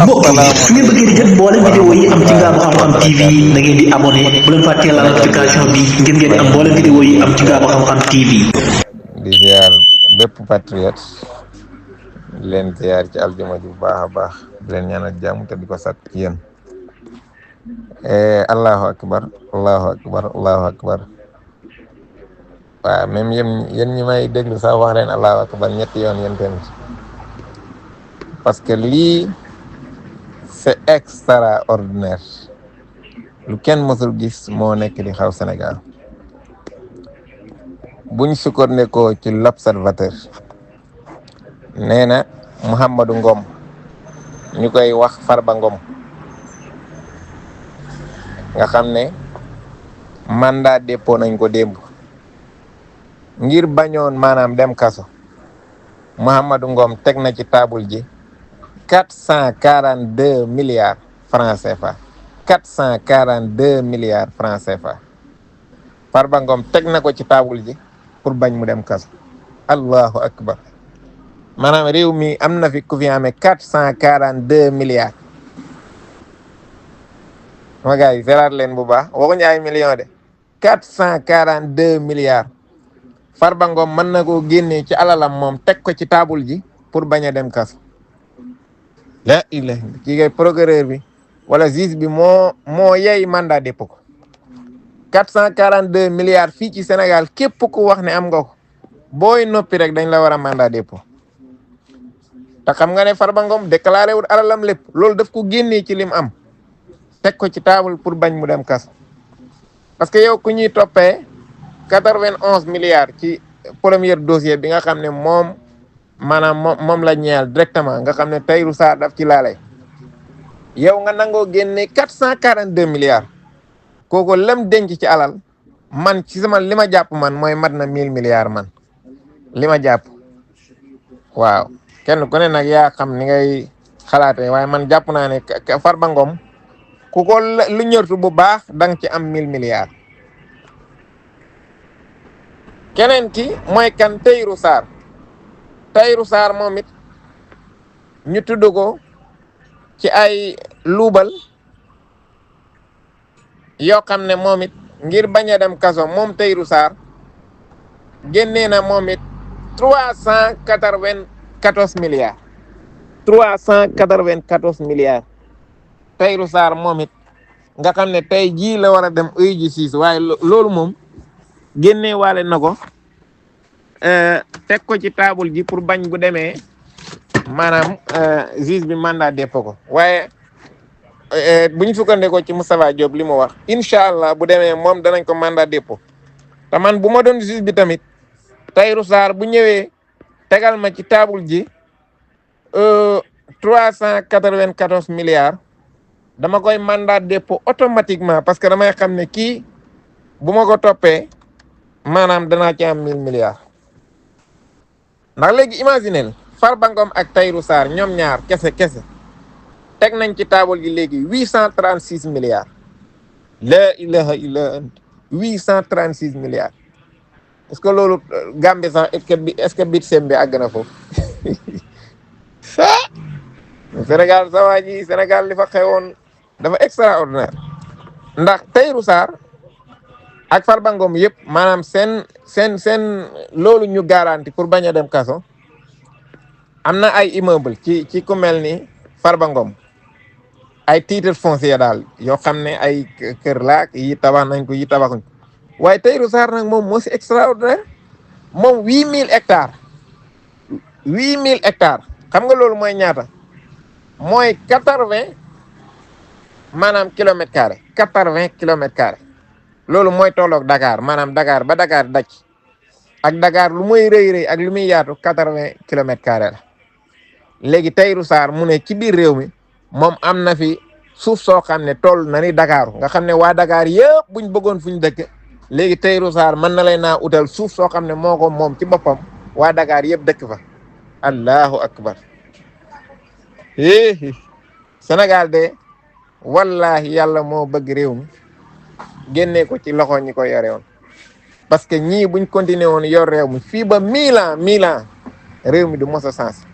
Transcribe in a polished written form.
mbokk yi su ngeen bëggee di jot mboolem vidéo yi am ci Ngaabu Xam-Xam TV da ngeen di abonné bu leen fàttee la notification bi ngir ngeen am mboolem vidéo yi am ci Ngaabu Xam-Xam TV. di ziar bépp patriote leen ziar ci aljuma ju baax a baax di leen ñaanal jàmm te di ko sàkk ci yéen. allahu akbar allahu akbar allahu akbar. waaw même yéen ñi may déglu sax wax leen allahu akbar ñetti yoon yéen tamit parce que lii c'est extraordinaire lu kenn mësul gis moo nekk di xaw Sénégal buñ sukkandikoo ci l'observateur nee na Mouhamadou Ngom ñu koy wax Farba Ngom nga xam ne mandat dépôt nañ ko démb ngir bañoon maanaam dem kaso Mouhamadou Ngom teg na ci table ji 442 milliards francs CFA 442 milliards francs CFA Farba Ngom teg na ko ci table ji pour bañ mu dem kaso. allahu akbar maanaam réew mi am na fi ku fi amee 442 milliards ma gars yi seeraat leen bu baax waxuñu ay millions de 442 milliards Farba Ngom mën na koo génnee ci alalam moom teg ko ci table ji pour bañ a dem kaso. la ilaha kii kay procureur bi wala juge bi moo yey mandat dépôt ko 442 milliards fii ci Sénégal képp ku wax ne am nga ko booy noppi rek dañ la war a mandat dépôt te xam nga ne Farba Ngom déclaré wul alalam lépp loolu daf ko génnee ci lim am teg ko ci table pour bañ mu dem kaso parce que yow ku ñuy toppee 91 milliards ci premier dossier bi nga xam ne moom moom la ñeel directement nga xam ne Tahirou Sarr daf ci laale yow nga nangoo génne 442 milliards kooku lam denc ci alal man ci sama li ma jàpp man mooy mat na 1000 milliards man li ma jàpp waaw kenn ku ne nag yaa xam ni ngay xalaatee waaye man jàpp naa ne Farba Ngom ku ko lu ñërtu bu baax danga ci am 1000 milliards keneen ki mooy kan Tahirou Sarr Tahirou Sarr moom it ñu tudd ko ci ay luubal yoo xam ne moom it ngir bañ a dem kaso moom Tahirou Sarr génnee na moom it 394 milliards 394 milliards Tahirou Sarr moom it nga xam ne tey jii la war a dem uyu ji siis waaye loolu moom génnee waale na ko teg ko ci table ji pour bañ bu demee maanaam juge bi mandat dépôt ko waaye bu ñu sukkandikoo ci Moustapha Diop li mu wax incha allah bu demee moom danañ ko mandat dépôt te man bu ma doon juge bi tamit Tahirou Sarr bu ñëwee tegal ma ci table ji 394 milliards dama koy mandat dépôt automatiquement parce que damay xam ne kii bu ma ko toppee maanaam danaa ci am 1000 milliards. ndax léegi imaginel Farba Ngom ak Tahirou Sarr ñoom ñaar kese teg nañ ci table gi léegi 836 milliards la ilaha illa ant 836 milliards est-ce que loolu Gambie sax est-ce que bit sem bi àgg na foofu Sénégal sa waa ji Sénégal li fa xewoon dafa extraordinaire ndax Tahirou Sarr ak Farba Ngom yëpp maanaam seen loolu ñu garanti pour bañ a dem kaso am na ay immeuble ci ku mel ni Farba Ngom ay titre foncier daal yoo xam ne ay kër laak yi tabax nañ ko yi tabaxuñ waaye Tahirou Sarr nag moom moo si extraordinaire moom 8000 hectares 8000 hectares xam nga loolu mooy ñaata mooy 80 maanaam kilomètres carrés 80 kilomètres carrés loolu mooy tolloog Dakar maanaam Dakar ba Dakar daj ak Dakar lu muy rëy ak lu muy yaatu 80 kilomètres carrés la léegi Tahirou Sarr mu ne ci biir réew mi moom am na fi suuf soo xam ne toll na ni Dakar nga xam ne waa Dakar yëpp buñ bëggoon fu ñu dëkk léegi Tahirou Sarr mën na lay naa utal suuf soo xam ne moo ko moom ci boppam waa Dakar yëpp dëkk fa allahu akbar Sénégal de wallahi yàlla moo bëgg réew mi génnee ko ci loxo ñi ko yore woon parce que ñii buñ continuer woon yor réew mi fii ba 1000 ans réew mi du mos a sens